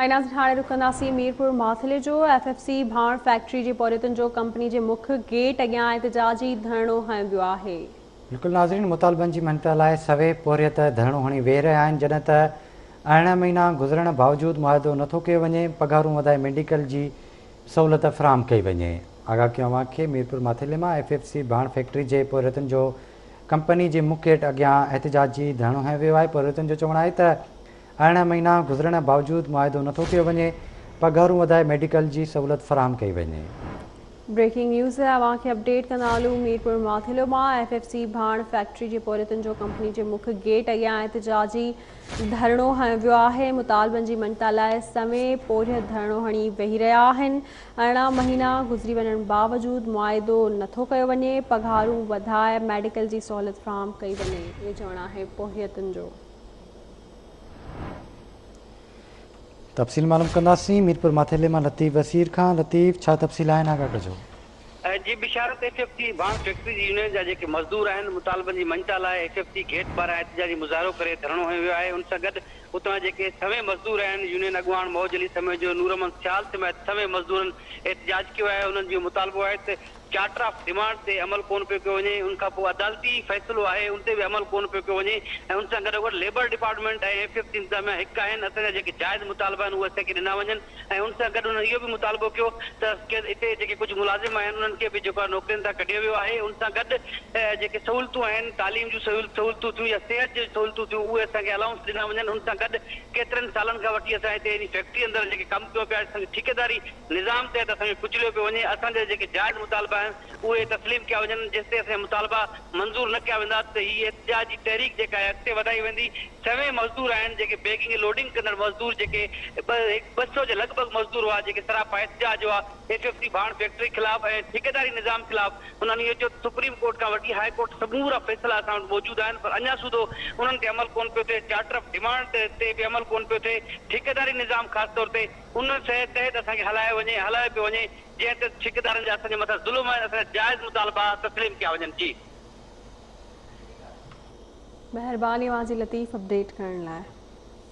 ۽ ناظرين هاڻي رخ ڪنداسين ميرپور ماٿيلي جو. ايف ايف سي ڀاڻ فيڪٽري جي پورهيتن جو ڪمپني جي مک گيٽ اڳيان احتجاجي ڌرڻو هنيو ويو آهي. بلڪل ناظرين مطالبن جي مڃتا لاء سوين پورهيت ڌرڻو هڻي ويهي رهيا آهن جڏهن ته 18 مهينا گذرڻ باوجود معاهدو نٿو ڪيو وڃي پگهارون وڌائي ميڊيڪل جي سهولت فراهم ڪئي وڃي. آگاهه ڪيون اوهان کي ميرپور ماٿيلي مان ايف ايف سي ڀاڻ فيڪٽري جي پورهيتن جو ڪمپني جي مک گيٽ اڳيان احتجاجي ڌرڻو هنيو ويو آهي پورهيتن جو چوڻ آهي ته 18 مهينا گذرڻ باوجود معاهدو نٿو ڪيو وڃي، پگهارون وڌائي ميڊيڪل جي سهولت فراهم ڪئي وڃي. بريڪنگ نيوز اوهان کي اپڊيٽ ڪندا هلون ميرپور ماٿيلو مان ايف ايف سي ڀاڻ فيڪٽري جي پورهيتن جو ڪمپني جي مک گيٽ اڳيان احتجاجي ڌرڻو هنيو ويو آهي مطالبن جي مڃتا لاء سوين پورهيت ڌرڻو هڻي ويهي رهيا آهن 18 مهينا گذري وڃڻ باوجود معاهدو نٿو ڪيو وڃي پگهارون وڌائي ميڊيڪل جي سهولت فراهم ڪئي وڃي اهو چوڻ آهي پورهيتن جو. تفصيل معلوم ڪنداسين ميرپور ماٿيلي مان لطيف وسير کان لطيف ڇا تفصيل آهن آگاهه ڪجو. جي بشارت ايف ايف سي ڀاڻ فيڪٽري جي يونين جا جيڪي مزدور آهن مطالبن جي مڃتا لاء ايف ايف سي گيٽ ٻاهران احتجاجي مظاهرو ڪري ڌرڻو هنيو ويو آهي ان سان گڏ اتان جيڪي سوين مزدور آهن يونين اڳواڻ موج علي سميجو نور احمد سيال سميت سوين مزدورن احتجاج ڪيو آهي انهن جو مطالبو آهي ته چارٽر آف ڊمانڊ تي عمل ڪونه پيو ڪيو وڃي، ان کان پوء عدالتي فيصلو آهي ان تي به عمل ڪونه پيو ڪيو وڃي ۽ ان سان گڏوگڏ labour department ۽ F F C انتظاميا هڪ آهن، اسان جا جيڪي جائز مطالبا آهن اهي اسان کي ڏنا وڃن ۽ ان سان گڏ انهن اهو به مطالبو ڪيو ته هتي جيڪي ڪجهه ملازم آهن انهن کي به جيڪو آهي نوڪرين تان ڪڍيو ويو آهي ان سان گڏ جيڪي سهولتون آهن تعليم جون سهولتون ٿيون يا صحت جون سهولتون ٿيون اهي اسان کي الائونس ڏنا وڃن ان سان گڏ ڪيترن سالن کان وٺي اسان هتي انهي فيڪٽري اندر جيڪي ڪم ڪيون پيا اسان کي ٺيڪيداري نظام تحت اسان کي ڪچليو پيو وڃي، اسان جا جيڪي جائز مطالبا آهن اهي تسليم ڪيا وڃن، جيستائين اسان جا مطالبا منظور نه ڪيا ويندا ته هي احتجاج جي تحريڪ جيڪا آهي اڳتي وڌائي ويندي، سوين مزدور آهن جيڪي بيگنگ ۽ لوڊنگ ڪندڙ مزدور جيڪي 200 جي لڳ ڀڳ مزدور هئا جيڪي سراپا احتجاج هئا ايف ايف سي ڀاڻ فيڪٽري خلاف ۽ ٺيڪيداري نظام خلاف انهن اهو چيو ته سپريم ڪورٽ کان وٺي هاء ڪورٽ سمورا فيصلا اسان وٽ موجود آهن پر اڃا سوڌو انهن تي عمل ڪونه پيو ٿئي، چارٽر آف ڊمانڊ تي به عمل ڪونه پيو ٿئي، ٺيڪيداري نظام خاص طور تي. ان شيء تحت اسان کي هلايو وڃي هلايو پيو وڃي جنهن تحت ٺيڪيدارن جا اسان جي مٿان ظلم آهن اسان جا جائز مطالبا تسليم ڪيا وڃن جي. مهرباني اوهان جي لطيف اپڊيٽ ڪرڻ لاء.